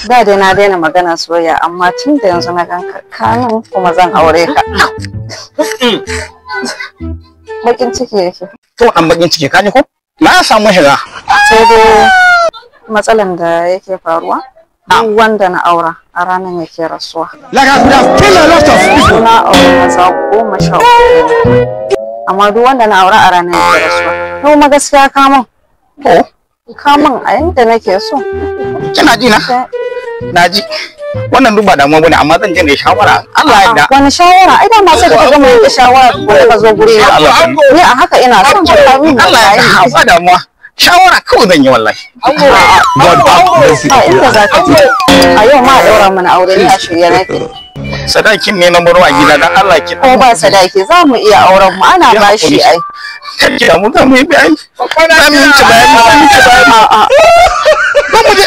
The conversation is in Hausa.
Da dai na daina magana soyayya, amma tun da yanzu na ganka kanin kuma zan aure ka. Bakin ciki yake. To an bakin ciki ka ji ko? Na samu shiga. Sai dai matsalan da yake faruwa, duk wanda na aura a ranar yake rasuwa. Like I could have killed a lot of people. Na aure maza 13, amma duk wanda na aura a ranar yake rasuwa. Kuma gaskiya kamun. To Kamun a yanda nake so. Kina ji na? Na ji. Wannan duk ba damuwa bane, amma zan je ne shawara. Allah ya yarda. Wani shawara? Ai dama sai ka gama yanke shawara ko ka zo guri na. Ni a haka ina son ka kawo min. Allah ya yarda, ba damuwa. Shawara kawai zan yi wallahi. God have mercy. Ba inda za ka je. A yau ma a ɗaura mana aure, ni a shirye nake. Sadakin ne na baro a gida, dan Allah ki. Ko ba sadaki za mu iya auren mu, ana bashi ai. Kar ki damu, za mu yi bayani. Za mu yi bayani, za mu yi bayani. A'a. Za mu je.